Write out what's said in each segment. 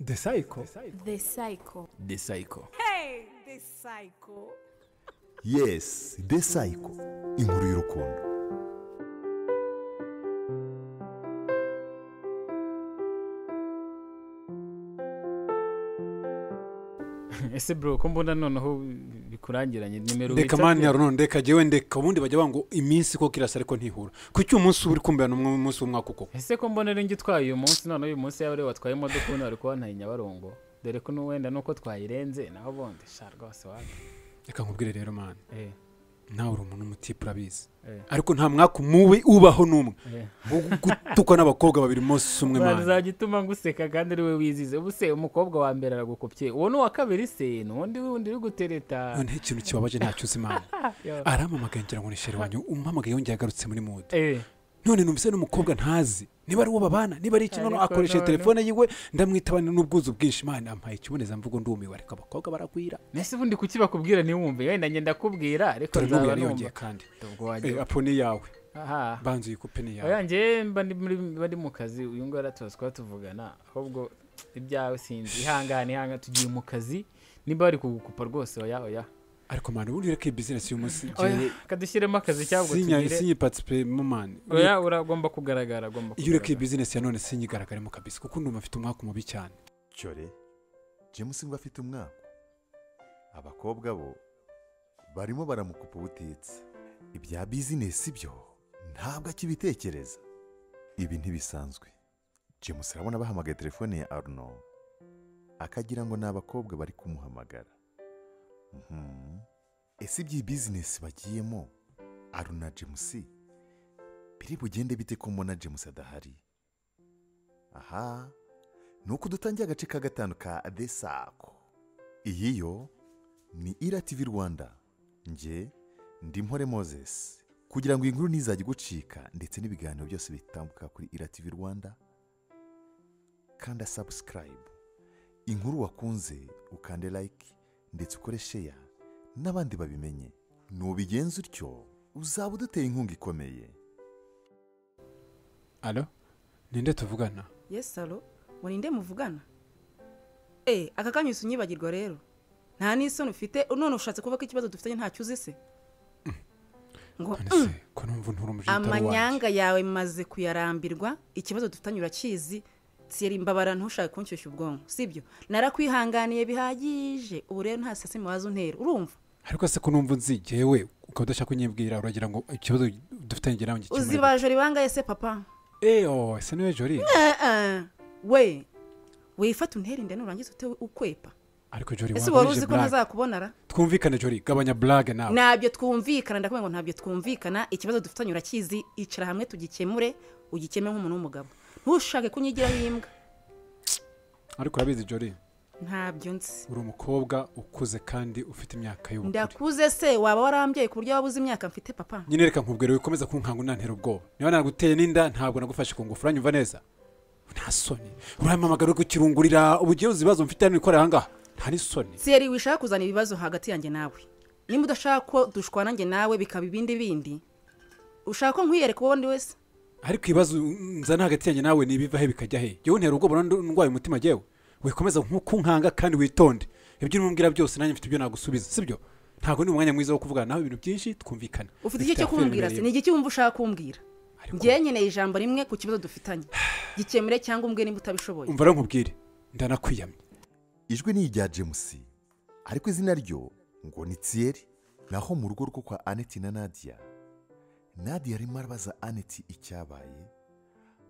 The Cycle. The Cycle. The Cycle. Hey, The Cycle. Yes, The Cycle. Inkuru y'urukundo. Ese bro ko mbona noneho bikurangiranye nimero ndeka mani ya none ndeka jewe ndeka ubundi bajya bango iminsi ko kirasa ariko ntihura kuki umunsi uri kumbera n'umwe umunsi w'umwaka uko ese ko mbona rero ngitwaye uyu munsi none uyu munsi yawe watwaye imodoka uno ariko wantaye Nyabarongo dore ko wenda nuko twayirenze naho bonde sha rwose wapi reka nkubwire rero mani nawe uri umuntu umutipe urabizi ariko nta mwaka mubi ubaho n'umwe gutukwa n'abakobwa babiri umunsi umwe mani bazagituma nguseka kandi ari we wizize ubu se umukobwa wa mbere aragukopye uwo ni uwa kabiri se n'undi wundi uri gutereta none ikintu kibabaje ntacyo uzi mani arampamagaye ngira ngo ni shere wanjye umpamagaye yongeye agarutse muri mood none numvise n'umukobwa ntazi niba ari uwo babana niba ari iki none akoresheje telefone yiwe ndamwitaba n'ubwuzu bwinshi mani ampaye ikibonezamvugo ndumiwe ariko abakobwa baragwira nese ubundi kuki bakubwira ntiwumve wenda ngenda ndakubwira ariko nzaba numva kandi apo ni yawe aha banzu yikupe ni yawe oya nje mba ndi mu kazi uyu ngo aratuza twaba tuvugana ahubwo ibyawe sinzi ihangane ihangane tugiye mu kazi niba bari kugukupa rwose oya oya ariko mani ubundi reka business y'umunsi jewe kadushyiremo akazi cyangwa tugire sinyi participate mu mani oya uragomba kugaragara agomba iyo ureka business ya none sinyigaragaremo kabisa kuko ndumva afite umwaka mubi cyane cyore James ngo afite umwaka abakobwa bo barimo baramukupa ubutitsa ibya business byo ntabwo akibitekereza ibi ntibisanzwe James arabona bahamagaye telefone ya Arno akagira ngo ni abakobwa bari kumuhamagara. Ese iby'iyi business bagiyemo Arno na James biri bugende bite ko mbona James adahari? Aha nuko dutangiye agace ka gatanu ka The Cycle. Iyi yo ni Ira TV Rwanda, nge ndi Mpore Moses. Kugira ngo inkuru ntizajye gucika ndetse n'ibiganiro byose bitambuka kuri Ira TV Rwanda, kanda subscribe, inkuru wakunze ukande like ndetse ukore share n'abandi babimenye. Nubigenza utyo uzaba uduteye inkunga ikomeye. Allo, ninde tuvugana? Yes, allo, ngo ninde muvugana? Aka kanya usunyibagirwa rero nta n'isoni ufite none ushatse kuvuga ko ikibazo dufitanye ntacyo uzi se? Ngo ko numva ntura umujyi utari wanjye. Amanyanga yawe maze kuyarambirwa, ikibazo dufitanye urakizi. Tsiyeri mbabara ntushaka kunshyushya ubwonko sibyo? Narakwihanganiye bihagije ubu rero nta sasi mubaza untera urumva? Ariko se ko numva nzi jewe ukaba udashaka kunyibwira uragira ngo ikibazo dufitanye ngira ngo gikemure. Uzibaje ribangaye se papa? Oh ese niwe Jori? We wifata untera inda nurangiza ute ukwepa. Ariko Jori ese wari uzi ko ntazakubonara? Twumvikane Jori, gabanya blague nawe. Ntabyo twumvikana ndakubwira ngo ntabyo twumvikana, ikibazo dufitanye urakizi, icara hamwe tugikemure, ugikeme nk'umuntu w'umugabo. Ntushake kunyigiraho imbwa. Ariko urabizi Jori? Ntabyo nzi. Uri umukobwa ukuze kandi ufite imyaka y'ubukure. Ndakuze se waba warambyaye ku buryo wabuze imyaka mfite papa? Nyine reka nkubwire wikomeza kunkanga unantera ubwoba. Niba naguteye n'inda ntabwo nagufashe ku ngufu uranyumva neza? Nta soni. Urampamagara uri kukirungurira ubugiye uzi ibibazo mfite hano ikorera ahangaha. Nta n'isoni. Seri wishaka kuzana ibibazo hagati yanjye nawe. Nimba udashaka ko dushwana njye nawe bikaba ibindi bindi, ushaka ko nkwiyereka uwo ndi wese? Ariko ibibazo nzana hagati yanjye nawe ni ibiva he bikajya he? Yewe ntera ubwoba ndwaye umutima jewe. Wikomeza nkunkanga kandi witonde. Ibyo urimo byose nanjye mfite ibyo nagusubiza, sibyo? Ntabwo ni umwanya mwiza wo kuvugana nawe ibintu byinshi twumvikana. Ufite iki cyo kumbwira se? Ni iki wumva ushaka kumbwira? Ngiye nkeneye ijambo rimwe ku kibazo dufitanye. Gikemure cyangwa umbwire nimba utabishoboye. Umva rero nkubwire, ndanakwiyamye. Ijwi ni irya James ariko izina ryo ngo ni Thierry. Naho mu rugo rwo kwa Annette na Nadia, Nadia arimo arabaza Annette icyabaye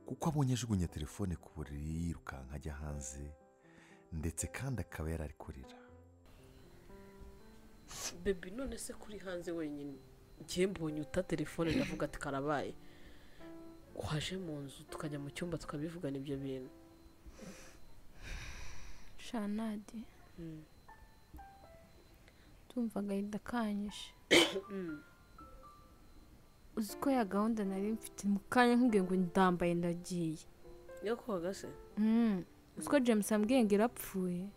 kuko abonye ajugunya telefone ku buriri yirukanka ajya hanze ndetse kandi akaba yarari kurira. Baby none se kuri hanze wenyine ngiye mbonye uta telefone ndavuga ati karabaye waje mu nzu tukajya mu cyumba tukabivugana ibyo bintu. Shanadi tumva agahinda kanyishe. Uzi ko ya gahunda nari mfite mu kanya nkubwiye ngo ndambaye ndagiye. Yo koga se? Uzi ko James ambwiye ngo irapfuye.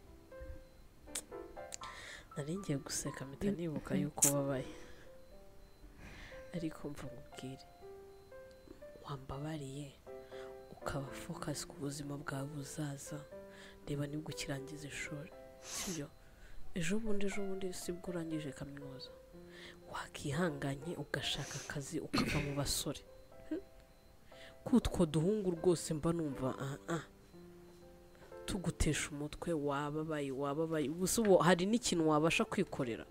Nari ngiye guseka mpita nibuka yuko wabaye. Ariko mva nkubwire wambabariye ukaba focus ku buzima bwawe buzaza Reba nibwo ukirangiza ishuri, sibyo? Ejo bundi sibwo urangije kaminuza, wakihanganye ugashaka akazi ukava mu basore. Kutwo duhungu rwose mba numva tugutesha umutwe, wababaye gusa. Ubu hari n'ikintu wabasha kwikorera?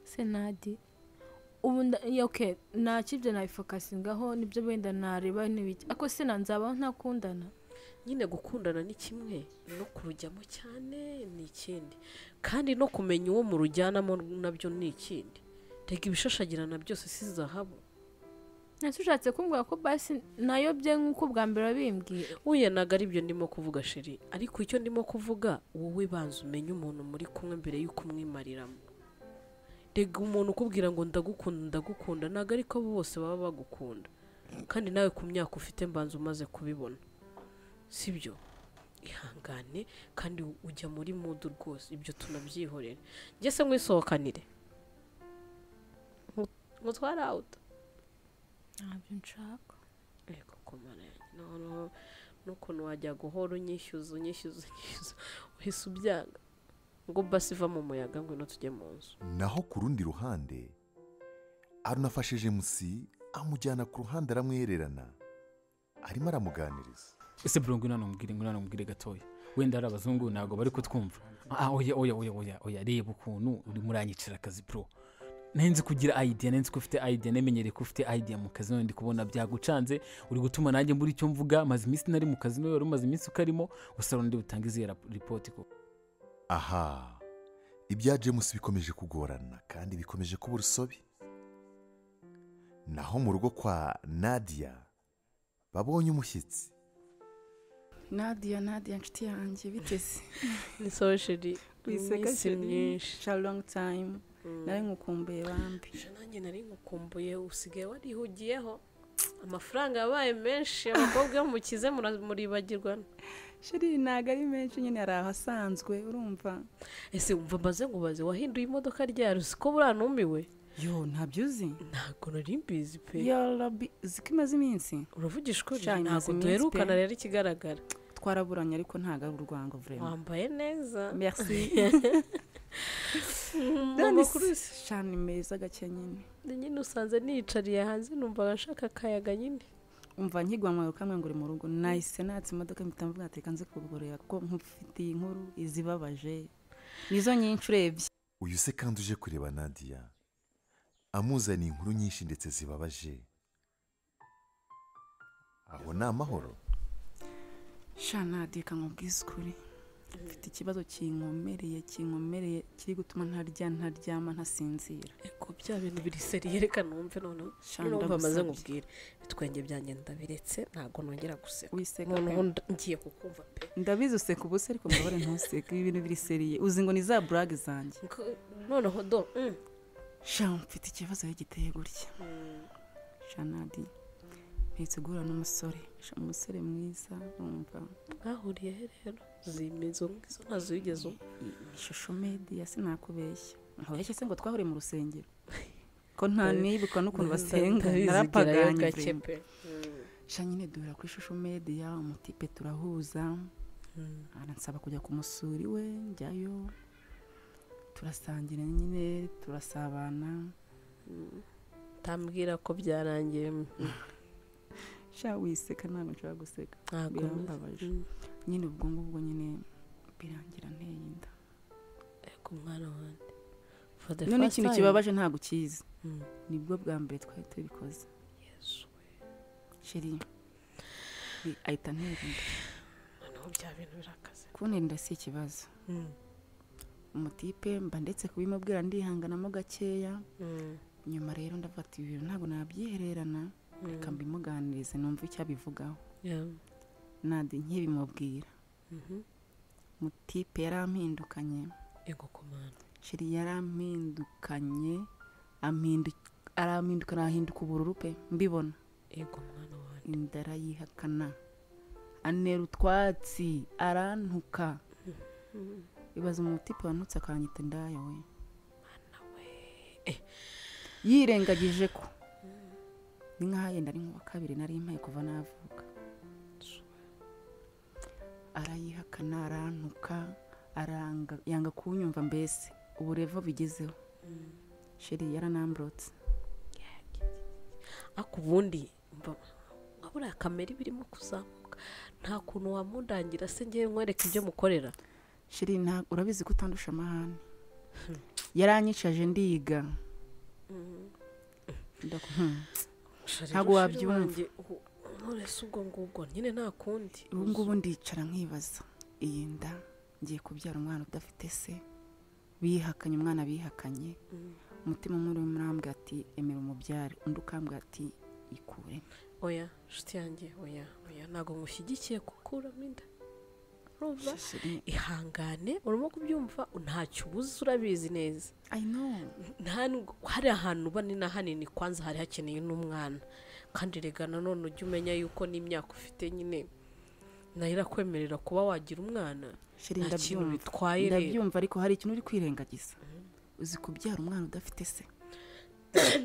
Senadi, ubu okay, nta kibyo nabifokasingaho, nibyo wenda nareba n'ibiki, ariko se nzabaho ntakundana? Nyine gukundana ni kimwe, no kurujyamo cyane ni ikindi, kandi no kumenya uwo murujyanamo nabyo ni ikindi. Reka ibishashagirana byose si zahabu. Ese ushatse kumbwira ko basi nayobye nk'uko bwa mbere wabimbwiye? Uye, ntabwo ari byo ndimo kuvuga chérie, ariko icyo ndimo kuvuga, wowe banza umenye umuntu muri kumwe mbere y'uko umwimariramo. Rega umuntu ukubwira ngo ndagukunda ndagukunda, ntabwo ariko bose baba bagukunda, kandi nawe ku myaka ufite mbanza umaze kubibona, sibyo? Ihangane kandi ujya muri mood rwose, ibyo tunabyihorere. Njye se nkwisohokanire ngutware out? Ntabyo nshaka. Ego komana yanjye, noneho n'ukuntu wajya guhora unyishyuza unyishyuza unyishyuza, uhise ubyanga ngo basi iva mu muyaga, ngwino tujye mu nzu. Naho ku rundi ruhande, Aruna afashe James amujyana ku ruhande, aramwihererana, arimo aramuganiriza. Ese bro, ngwino namubwire gatoya, wenda ari abazungu ntabwo bari kutwumva. Ah, oya oya oya oya oya, reba ukuntu uri muranyicira akazi bro. Nari kugira idea, nari nzi ko ufite idea, nemenyereye ko ufite idea mu kazi, none ndi kubona byagucanze, uri gutuma nanjye mbura icyo mvuga. Maze iminsi nari mu kazi, niwe wari umaze iminsi ukarimo gusa, undi butange izihe ripoti ko? Aha ibya James bikomeje kugorana kandi bikomeje kuba urusobe. Naho mu rugo kwa Nadia babonye umushyitsi. Nadia, Nadia, nshuti yanjye, biteze? Ni sawa chérie. Wiseka. Iminsi Chérie. myinshi. Sha, long time, nari nkukumbuye bambi. Sha, nanjye nari nkukumbuye. Usigaye warihugiyeho, amafaranga yabaye menshi, abakobwa iyo mukize muribagirwana. Chérie, ntabwo ari menshi nyine, hari ahasanzwe, urumva. Ese wumva mbaze nkubaze, wahinduye imodoka ryari? Uzi ko buriya numiwe? Yo, ntabyo uzi? Ntabwo nari mbizi pe. Yo rabi, uzi ko imaze iminsi? Uravugisha ukuri? Sha, imaze Ntabwo iminsi duherukana. pe. Rero ikigaragara Twaraburanye, ariko ntabwo ari urwango, vraiment. Wambaye neza. Merci. Amakuru se? Sha, ni meza gake nyine. Nyine usanze niyicariye hanze, numvaga nshaka akayaga nyine. Umva, nkigwa kamwe ngo uri mu rugo, nahise natse imodoka, mpita mvuga ati reka nze kugurira, kuko nkufitiye inkuru izibabaje nizo nyinshi urebye. Uyu se kandi uje kureba Nadia amuzaniye inkuru nyinshi ndetse zibabaje, aho ni amahoro? Sha Nadia, reka nkubwize ukuri, mfite ikibazo kinkomereye, kinkomereye, kiri gutuma ntarya, ntaryama, ntasinzira. Eko, bya bintu biri sérieux, reka numve noneho. Sha, Noneho mva maze ndagusabye. nkubwire, ibitwenge byanjye ndabiretse, ntabwo nongera guseka. Wiseka Noneho pe. ngiye kukumva pe. Ndabizi useka ubusa, ariko mbabare ntuseke, ibi bintu biri sérieux, uzi ngo ni za blague zanjye. Noneho do Sha, mfite ikibazo rero giteye gutya. Sha Nadi, mperutse guhura n'umusore, sha, umusore mwiza, urumva. Mwahuriye he rero? Zima izo ngizo ntazo wigeze uba. Ishusho media, sinakubeshya, nkubeshye se ngo twahuriye mu rusengero, ko nta nibuka n'ukuntu basenga? Ndabizigirayo Narapaganye gake vraiment. pe. Sha nyine duhura kuri social media, umutipe turahuza, aransaba kujya kumusura iwe, njyayo, turasangira nyine, turasabana. Tambwira ko byarangiye. Sha, wiseka, ntabwo nshobora guseka. Ntabwo. Birambabaje. Nyine ubwo ngubwo nyine birangira nteye inda. Ego mwana wanjye, for the None first ikintu time. kibabaje ntabwo ukizi, nibwo bwa mbere twari tubikoze. Yesu. Chérie, ahita antera inda. Noneho bya bintu birakaze. Kuntera inda si ikibazo. Umutipe mba ndetse kubimubwira, ndihanganamo gakeya. Nyuma rero ndavuga ati ibi bintu ntabwo nabyihererana, reka mbimuganirize numve icyo abivugaho. Nadi, nkibimubwira, mutipe yarampindukanye. Ego komana. Chérie, yarampindukanye, arampindukana, ahinduka ubururu pe, mbibona. Ego mwana wanjye. Inda arayihakana, anera utwatsi, arantuka. Ibaza umutipe wantutse akanyita indaya we, Mwana we. yirengagije ko ni nk'aho yenda ari nk'uwa kabiri nari mpaye kuva navuka. Arayihakana, arantuka, aranga, yanga kunyumva mbese uburevo bigezeho. Chéri yaranambrotse. Ariko ubundi buriya kamera birimo kuzamuka, nta kuntu wamundangira se ngewe nkwereka ibyo mukorera? Chéri urabizi ko utandusha amahane. Yaranyicaje ndiga. Ntabwo wabyumva. None se ubwo ngubwo nyine nta kundi. Ubu ngubu ndicara nkibaza, iyi nda ngiye kubyara umwana udafite se, bihakanye umwana bihakanye. Umutima umwe urimo urambwira ati emera umubyare, undi ukambwira ati ikuremo. Oya nshuti yanjye, oya oya, ntabwo ngushyigikiye gukuramo inda. Urumva? Ihangane, urimo kubyumva, ntacyo ubuze, urabizi neza. I know. Hari ahantu uba ni na hanini kwanza hari hakeneye n'umwana. Kandi rega nanone ujye umenya yuko n'imyaka ufite nyine nayo irakwemerera kuba wagira umwana. Nta kintu bitwaye rero. Ndabyumva, ariko hari ikintu uri kwirengagiza. Uzi kubyara umwana udafite se?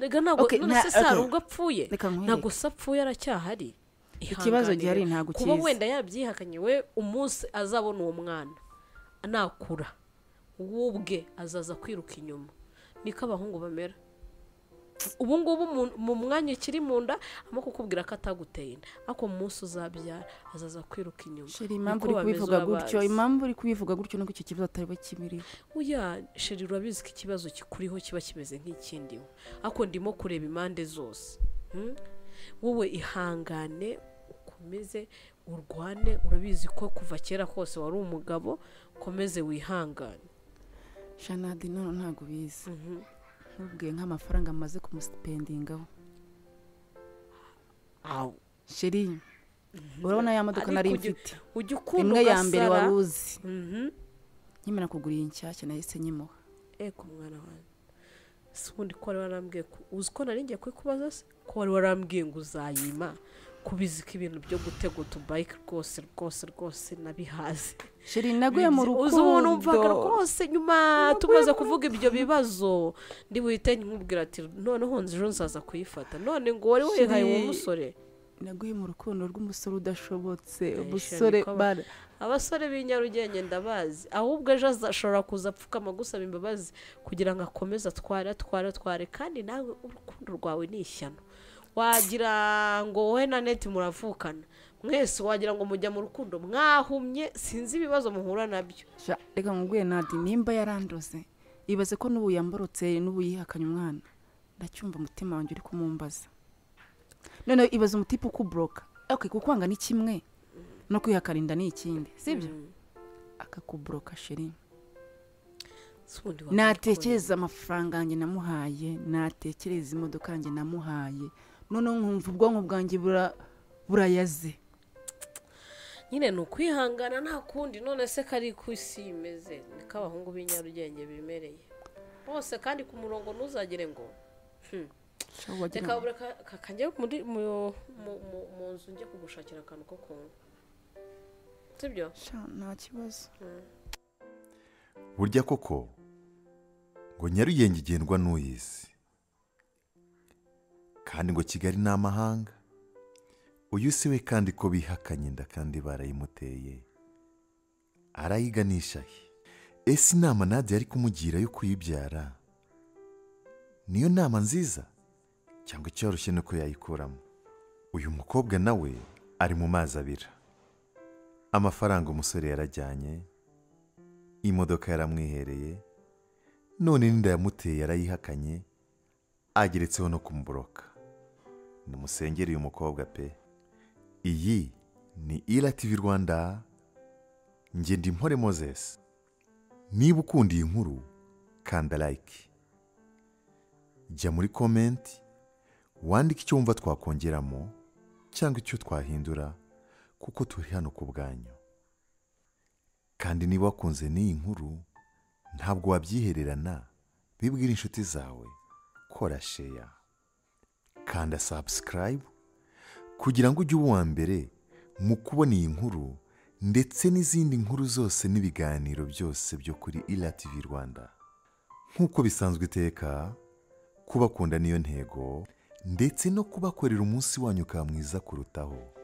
Rega ntabwo none se hari ubwo apfuye, ntabwo se apfuye aracyahari. Ikibazo gihari ntabwo kizi. Kuba wenda yabyihakanye we, umunsi azabona uwo mwana nakura ubwe azaza kwiruka inyuma. Niko abahungu bamera. Ubu ngubu mu mwanya ukiri mu nda arimo kukubwira ko ataguteye inda, ariko umunsi uzabyara azaza kwiruka inyuma. Chéri impamvu uri kubivuga gutyo, impamvu uri kubivuga gutyo nuko icyo kibazo atari we kibiriho. Oya chéri, urabizi ko ikibazo kikuriho kiba kimeze nk'ikindiho, ariko ndimo kureba impande zose. Wowe ihangane, ukomeze urwane, urabizi ko kuva kera kose wari umugabo, ukomeze wihangane. Shanadi none ntabwo ubizi. Nkubwiye nk'amafaranga amaze kumusipendingaho. Chéri urabona ya modoka nari mfite imwe ya mbere wari uzi, nkimara kugura iyi nshyashya nahise nyimuha. Ego mwana wanjye, si ubundi ko wari warambwiye, uzi ko nari ngiye kubikubaza se, ko wari warambwiye ngo uzayima, kubizi ko ibintu byo gutega utubayike rwose rwose rwose nabihaze. Chéri naguye mu rukundo. Uzi ubu numvaga rwose nyuma tumaze kuvuga ibyo bibazo ndi buhite nkubwira ati noneho nzi ejo nzaza kuyifata, none ngo wari wihaye uwo musore. Naguye mu rukundo rw'umusore udashobotse, umusore abasore b'i Nyarugenge ndabazi, ahubwo ejo ashobora kuza apfukama gusaba imbabazi kugira ngo akomeze atware atware atware, kandi nawe urukundo rwawe ni ishyano. Wagira ngo wowe na Neti muravukana mwese, wagira ngo mujya mu rukundo mwahumye, sinzi ibibazo muhura nabyo. Reka nkubwiye Nadi, nimba yarandoze ibaze ko n'ubu yamborotse n'ubu yihakanye umwana, ndacyumva umutima wanjye uri kumumbaza. None ibaze umutipe ukubroka, okay, kukwanga ni kimwe no kwihakana inda ni ikindi, sibyo? Akakubroka chéri. Natekereza amafaranga yanjye namuhaye, natekereza imodoka yanjye namuhaye, none nkumva ubwonko bwanjye burayaze. Nyine ni ukwihangana nta kundi. None se kari ku isi imeze niko abahungu b'i Nyarugenge bimereye bose, kandi ku murongo ntuzagire ngo reka kanjye muri mu nzu njye kugushakira akantu ko kunywa, sibyo? Nta kibazo. Burya koko ngo Nyarugenge igendwa n'uyizi, kandi ngo Kigali ni amahanga. Uyu si we kandi ko bihakanye inda kandi barayimuteye, arayiganisha he? Ese inama Nadia yari kumugira yo kuyibyara niyo nama nziza cyangwa icyoroshye nuko yayikuramo? Uyu mukobwa nawe ari mu mazi abira. Amafaranga umusore yarajyanye, imodoka yaramwihereye, none n'inda yamuteye yarayihakanye, ageretseho no kumuburoka. Nimusengere uyu mukobwa pe. Iyi ni Ira TV Rwanda, njye ndi Mpore Moses. Niba ukunda iyi nkuru kanda like, jya muri comment wandike icyo wumva twakongeramo cyangwa icyo twahindura, kuko turi hano ku bwanyu. Kandi niba wakunze n'iyi nkuru ntabwo wabyihererana, bibwira inshuti zawe, kora share, kanda subscribe kugira ngo ujye uba uwa mbere mu kubona iyi nkuru ndetse n'izindi nkuru zose n'ibiganiro byose byo kuri Ira TV Rwanda. Nk'uko bisanzwe iteka, kubakunda niyo ntego, ndetse no kubakorera umunsi wanyu ukaba mwiza kurutaho.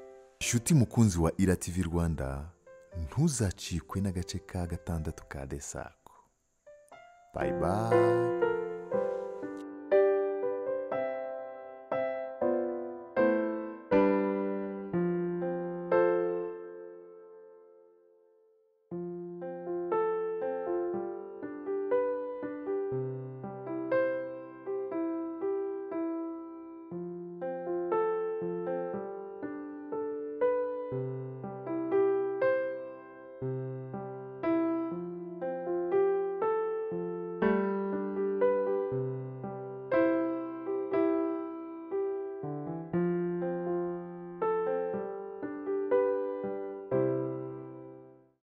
Inshuti mukunzi wa Ira TV Rwanda, Ntuzacikwe n'agace ka gatandatu ka The Circle. Bye bye.